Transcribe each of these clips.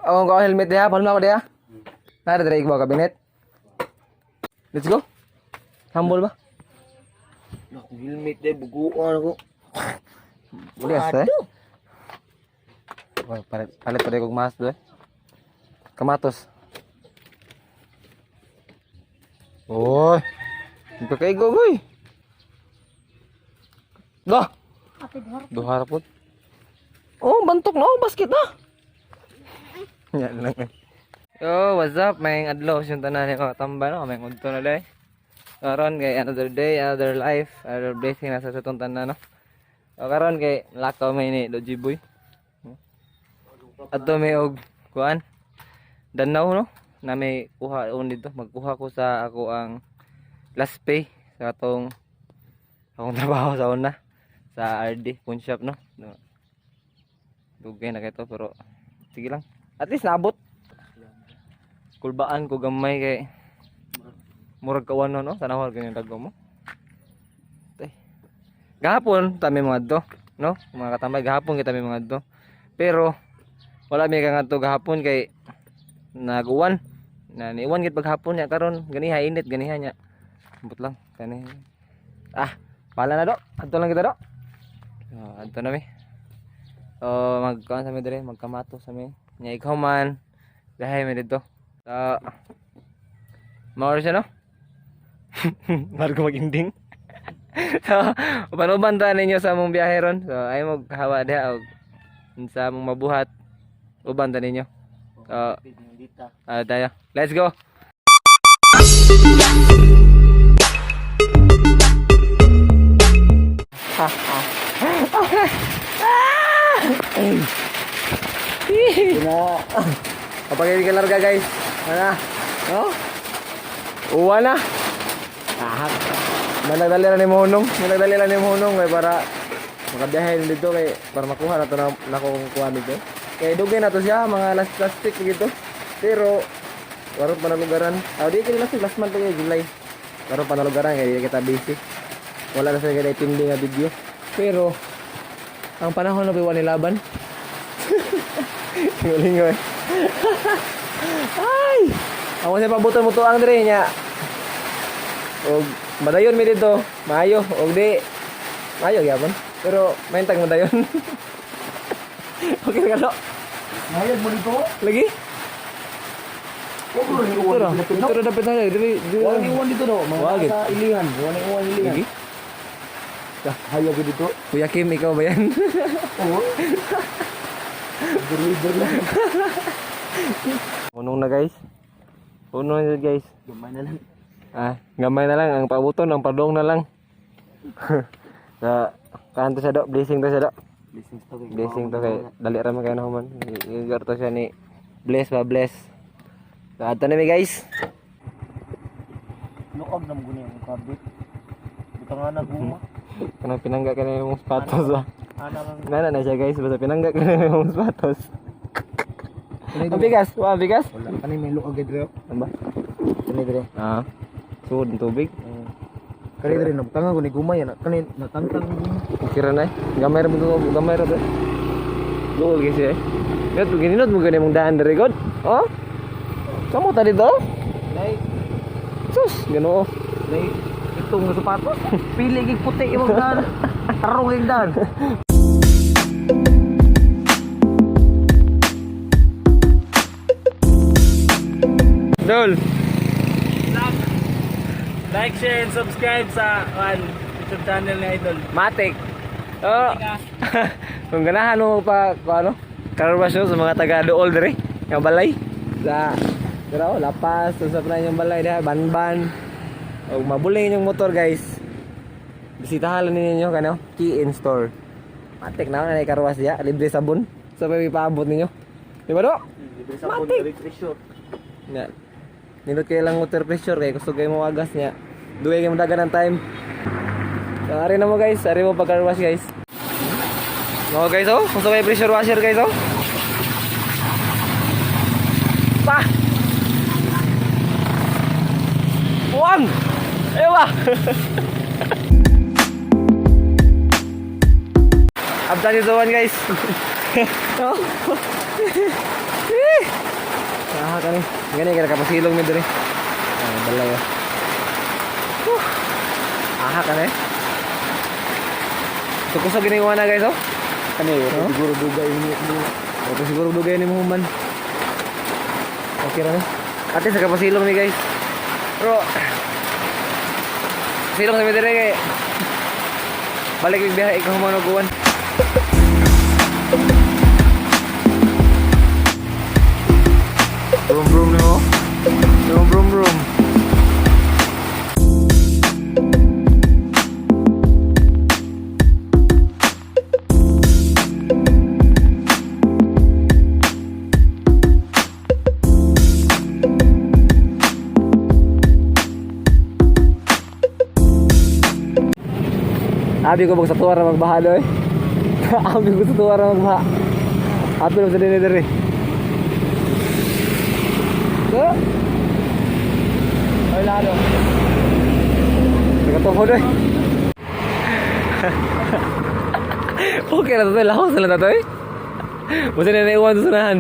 Ako ko helmet diha, palma ko diha. Nara dire igbaw kabinet. Let's go. Humble ba? Ako helmet day buguan ako. Uli asa eh. Wah, palit palit pa kog mask doy. Kamatos. Oy. Pagkaigo boy. Dah. Duha ra pud. Oh, bantok na oh, basket na. Yan lang. Eh. Yo, what's up? May adlaw siyang tanan ni mga tamba no, may udto na day. Karon kay another day, another life, another blessing nasa sa itong tanan no. O karon kay lakaw may ni Doji Boy. Adto may og kuan. Danaw no na may kuha on dito, magkuha ko sa ako ang last pay sa atong akong trabaho sa una sa RD phone shop no. No. Dugay na kito pero sige lang. At least naabot. Kulbaan ko gamay kay murag kawan no, no? Sana ganyan dagko mo. Tay. Gahapon tami mga do, no? Mga katambay gahapon kita mi mga do. Pero wala mi ka ngadto gahapon kay naguwan. Na niuwan gid paghapon nya karon ganiha init ganiha nya. Ambot lang kani. Ah, pala na do. Adto lang kita do. Ah, adto na mi. Oh, magkuan sa mi dire, magkamato sa mi. Nya ikaw man. Dahay mi dito. So, mao siya no? Margo mag-ending. So, uban-uban ta ninyo sa among biyahe ron. So, ay mo hawa diha og sa among mabuhat. Uban ta ninyo. So, ah, tayo. Let's go. Na. Kapag hindi ka larga guys. Ano? No? Uwa na. Ahak. Managdali lang ni Mohonong. Managdali lang ni Mohonong kay para makabiyahe dito kay para makuha na to na, na kung kuha dito. Kay dugay na to siya mga last plastic gitu. Pero karon pa nalugaran. Ah, di kay last last month to kay July. Karon pa nalugaran kay di kita busy. Wala na sa kay tindi nga video. Pero ang panahon na biwa ni laban. Lingoy. Ay! Ako siya pabuton mo tuang dire nya. Og madayon mi dito, maayo og di maayo gyapon. Pero maintag madayon. Okay ka lo. Ngayag mo dito? Lagi? Huwag mo Ito iwan ra. dito. Ito ra dapat na dili dili. Wala iwan dito no. Mga Wag. sa ilihan. Wala iwan ilihan. Lagi? Hayag ko dito. Kuya Kim, ikaw ba yan? Oo. Deliver lang. Unong na guys. Unong na guys. Gamay na lang. Ah, gamay na lang ang pabuton, ang padong na lang. Sa kanto sa do, blessing to sa do. Blessings to kay. Blessing to kay dali ra man kayo na human. Igar to siya ni bless ba bless. So, ato na mi guys. Luog na mo guni ang kabit. Buta nga na guma. Kanang pinangga ka na yung sapatos ba. Ana lang. Nana na siya guys, basta pinangga ka na yung sapatos. Ang bigas, wa bigas. Wala kani may luog dire. Ano ba? Kani dire. Ah. Suod ng tubig. Kani dire nabutanga ko ni guma yan. Kani natangtang guma. Kira na eh. Gamay ra mo gamay ra ba. Goal guys eh. Gat gininot mo gani mong daan diri god. Oh? Kamo ta dito? Dai, Sus, Ginoo. dai itong nga sapatos. Pili gig puti imong daan. Tarong gig daan. Dol. Like, share, and subscribe sa one, YouTube channel ni Idol. Matik. Oh. Kung ganahan mo pa kung ano, karwasyo sa mga taga Dool dire, nga balay sa pero Lapas, sa plan yung balay diha, Banban. Og mabuling inyong motor guys. Bisitahan lang ninyo kano, Key in Store. Matik na na karwas diha, libre sabon. Sa so, paabot ninyo. Di ba do? Libre sa phone, libre pressure. Nga. Nindot kayo lang water pressure kay kusog kayo mo agas niya. Duwe kayo mo ng time. So, ari na mo guys, ari mo pag car wash guys. No guys oh, gusto kayo pressure washer guys oh. Pa. One. Ewa. Abdan ito one guys. Oh. Eh. Aha kani. Gani kay nakapasilong mi diri. Ah, balay oh. Whew. Aha kani. So kusog gini na, guys, oh. Kani, Oh? siguro dugay ni. Okay, siguro dugay ni mo human. Okay ra ni. Ate sa kapasilong ni, guys. Pero silong sa mi diri kay balik mig biyahe ikaw human og uwan. Brum brum ni mo. Brum brum brum. Abi ko sa tuwa ra magbaha doy. Abi ko sa tuwa ra magbaha. Abi lang sa dinhi diri. So. Ay lalo. Nakatuhod eh. Okay na to, lahos na lang to eh. Basta na naiwan sa sunahan.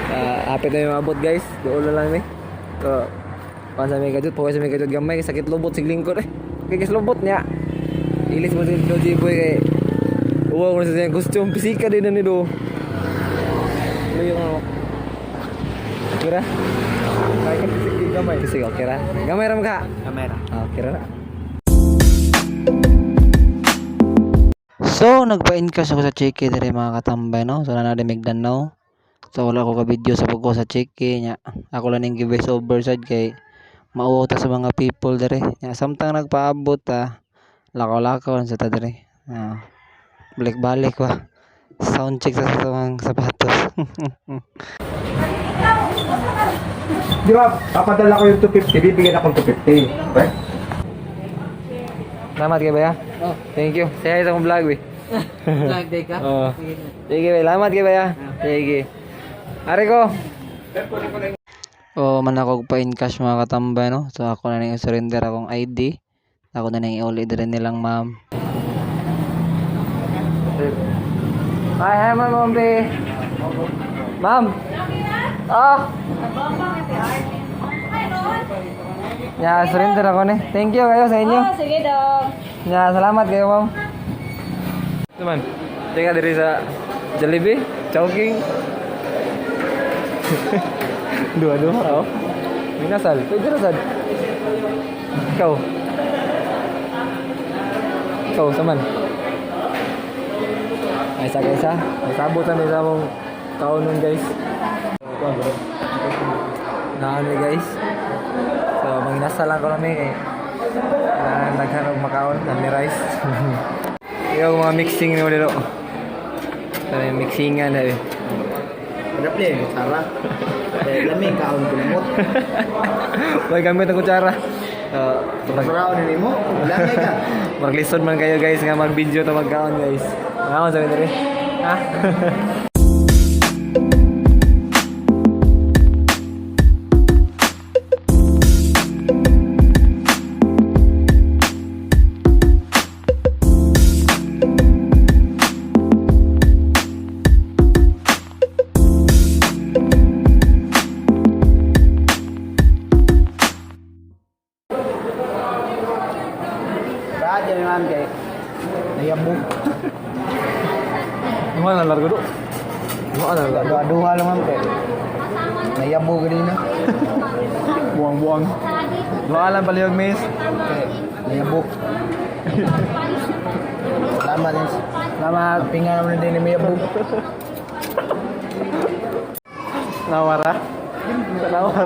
Ah, hapit na yung abot, guys. Doon na lang ni. So, kuan sa may kajut, puway sa may kajut gamay, sakit lubot sig lingkod eh. Kay kas lubot niya. Ilis mo si Doji Boy kay uwa ko na sa siyang costume, pisika din na ni do. Ano yung ano? Kira? Kaya ka pisik gamay. Pisik, okay ra. Gamay ra ka. Kamera. Ah, okay ra na. So, nagpa-encash ako sa cheke dire, mga katambay, no? So, na Migdanao. So, wala ko ka-video sa pagkuha sa cheke nya. Ako lang ning give over sad kay mauwaw ta sa mga people dire. Nya, samtang nagpaabot ta, lakaw-lakaw lang sa ta dire. Ah, balik-balik ba. Sound check sa mga sapatos. Di ba, papadala ko yung 250, bibigyan akong 250. Okay? Salamat kay Baya. Oh. Thank you. Say hi sa akong vlog, we. Vlog day ka? Oo. Sige, bay. Salamat kay Baya. Sige. Ari ko. O man ako pa in cash, mga katambay, no. So ako na ning surrender akong ID. Ako na ning iuli dire nilang ma'am. Hi, hi, ma'am, ma'am, be. Ma'am. Ah. Ya, surrender ako ni. Thank you kayo sa inyo. Oh, sige dong. Ya, salamat kayo, ma'am. Teman, teka diri sa Jollibee, Chowking. Dua-dua oh. Minasal. Pwede ra sad. Ikaw. Ikaw, saman. Ay, isa guys ha. May sabutan na isa mong kaon nun, guys. Naano, guys. So, manginasal lang ko namin eh. Na naghanap makaon, nami rice. Ikaw mga mixing ni mo dito. Ano yung mixingan na eh. Ano play, Sara? Eh, lami kaon kumot. May gamit ang kutsara. So, Saraon ni mo, lami ka. maglisod man kayo, guys, nga mag-video to magkaon, guys. Ngaon sa diri. Ha? Radyo ni ma'am kay. Nayabog. Ano na largo do? Ano na largo? Duha-duha lang, ma'am, kay. Nayabog ganina. Buwang-buwang. Duha lang palihog, miss. Kay nayabog. Salamat din. Salamat. Pinga naman din ni Mayabog. Nawara. Nawara.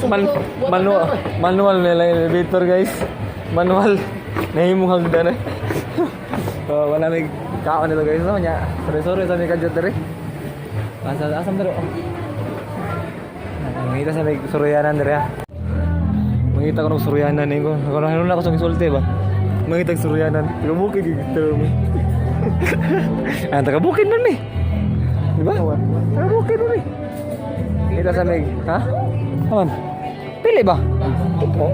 Man, manual, manual nila yung elevator, guys. Manual. Nahimong hagdan eh. So, wala may kaon nila, guys. No, nya. Sorry, sorry sa may kadyot diri. Asa asam diri? Oh. Mangita sa may suryanan diri ah. Mangita ko ng suryanan eh ko. Ako na ako sa insulti ba. Mangita og suryanan. Taga bukid gid mo. Ah, taga bukid man mi. Di ba? Taga bukid man mi. Kita sa may, ha? Aman. Pili ba? Ito.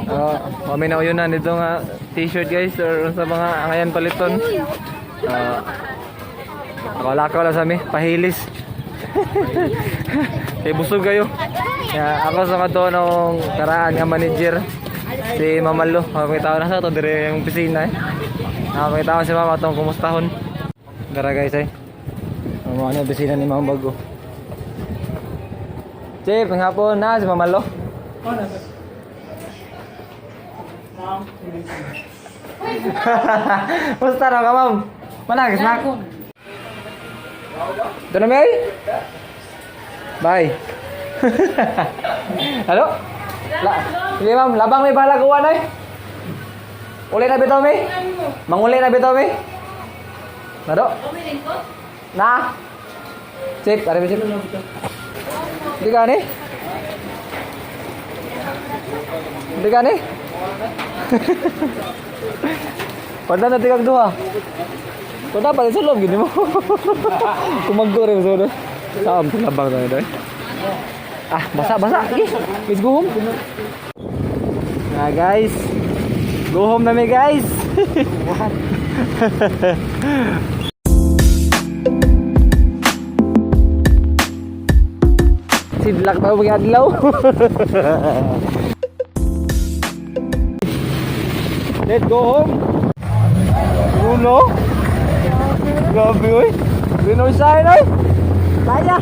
Oh, kami na yun na nito nga t-shirt guys or sa mga angayan paliton. Ah, ako lang sa mi, pahilis. Kay busog kayo. Kaya ako sa kato nung karaan nga manager si Mama Lo. Makakita ko na sa to dire yung opisina eh. Nakakita ko si Mama tong kumustahon. Dara guys eh. Mga ano opisina ni Mama Bago. Chief, ang hapon na si Mama Lo. Kumusta na ka, ma'am? Managis na. Ito na, May? Bye. Halo? La Sige, ma'am. Labang may bahala kuha na eh. Uli na bitaw, May? Manguli na bitaw, May? Nado? Na? Chip, are chip. Hindi ka ni? Hindi ka ni? Pagda na tigag duha. Kung dapat sa loob gini mo. Kumagdo rin sa loob. Saan labang tayo doy. Ah, basa basa. Sige, let's go home. Na guys. Go home na mi guys. Sidlak pa mga adlaw. Let's go home. Bruno. Grabe oy. Bruno sign oy. Kaya.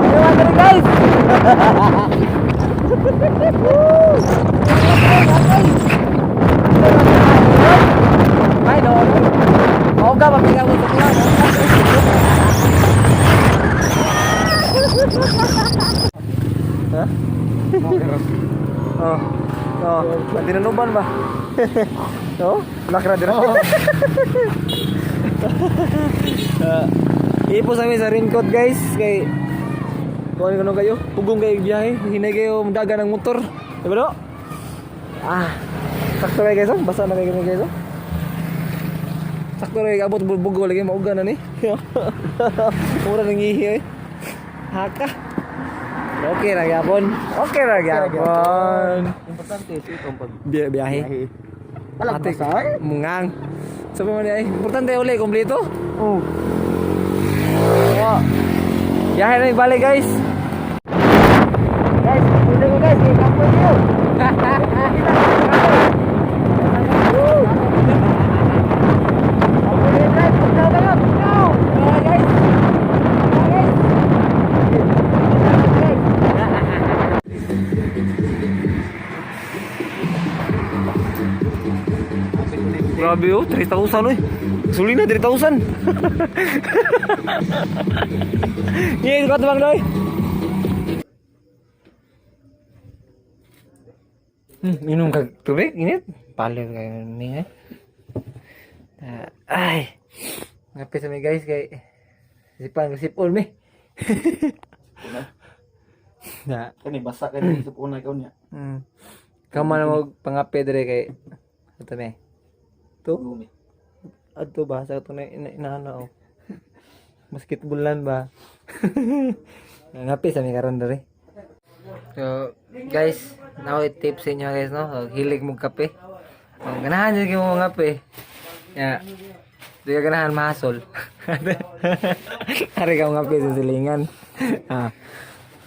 Ayaw na rin guys. Ay no. Oga mapiga mo sa kuwan. Ha? Oh. Oh, dinanuban ba? Oh, lakra dira. Ipo sa mi sa raincoat guys kay kuan kuno kayo, pugong kayo biyahe, hinay kayo daga ng motor. Diba do? Ah. Sakto kayo guys, oh. Basa na kayo kami guys. Oh. Sakto kayo abot bugo lagi mauga na ni. Mura nang ihi eh. Haka. Okay ra gyapon. Okay ra gyapon. Importante sa itong pag Biyahe. Walang Ate, basa. Mungang. Sabi mo niya, eh, importante uli, kompleto. Oh. Oo. Biyahe na yung balik guys. Guys, pwede ko guys, kay kapoy niyo. Grabe oh, 3,000 oy. Suli na 3,000. Ngayon, ko bang doy? Inom ka tubig, init. Palit kayo ni eh. Ah, ay. Ngapi sa mi guys kay sipan sipon mi. Na. Kani basa kani sa una ikaw niya. Kamo na mo pangape dire kay ato mi. To? Gumi. Adto ba sa ato na inaano oh. Basketball lan ba? Ngapi sa mi karon dere. So, guys, now tip sa inyo guys no. So, hilig mo kape. Oh, ganahan jud kay mo ngape. Ya. Di ka ganahan mahasol. Ari ka ngape sa silingan. Ah.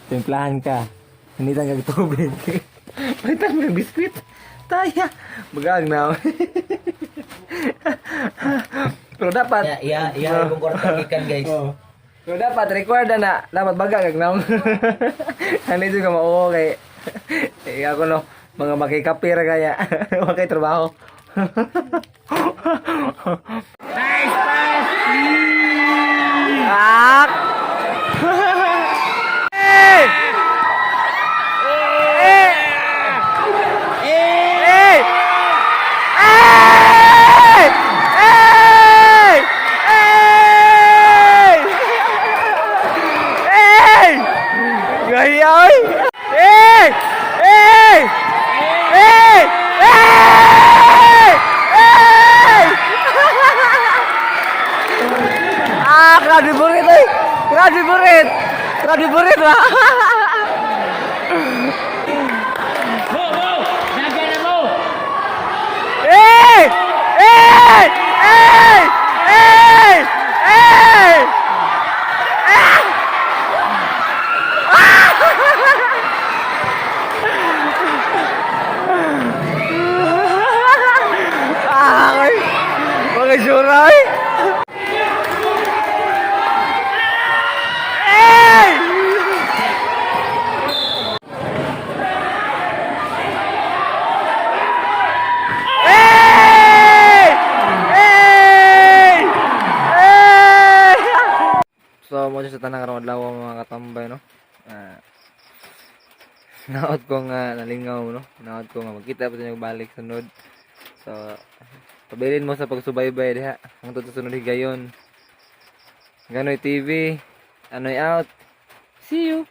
Timplahan ka. Hinitan kag tubig. Palitan mo ng biskwit. Taya. Bagang na. Pero dapat Iya, iya, kung kwarta gikan guys. Oo. Pero dapat required na dapat baga kag naong. Ano ka mao kay eh, ako no mga makikape ra kaya wa kay trabaho. Nice pass. Ah. Eh! Eh! Eh! Eh! Eh! Eh! Eh! Gaya oy! Eh! Eh! Eh! Eh! Eh! Ah, grabe burit oy! Grabe burit! Grabe burit ba? Itsura eh. Hey! Hey! Hey! Hey! So, mo sa tanang karon adlaw, mga katambay, no. Ah. Naot ko nga nalingaw, no. Naot ko nga magkita pa sa balik sunod. So, pabilin mo sa pagsubaybay diha hangtod sa sunod higayon. Ganoy TV, anoy out. See you.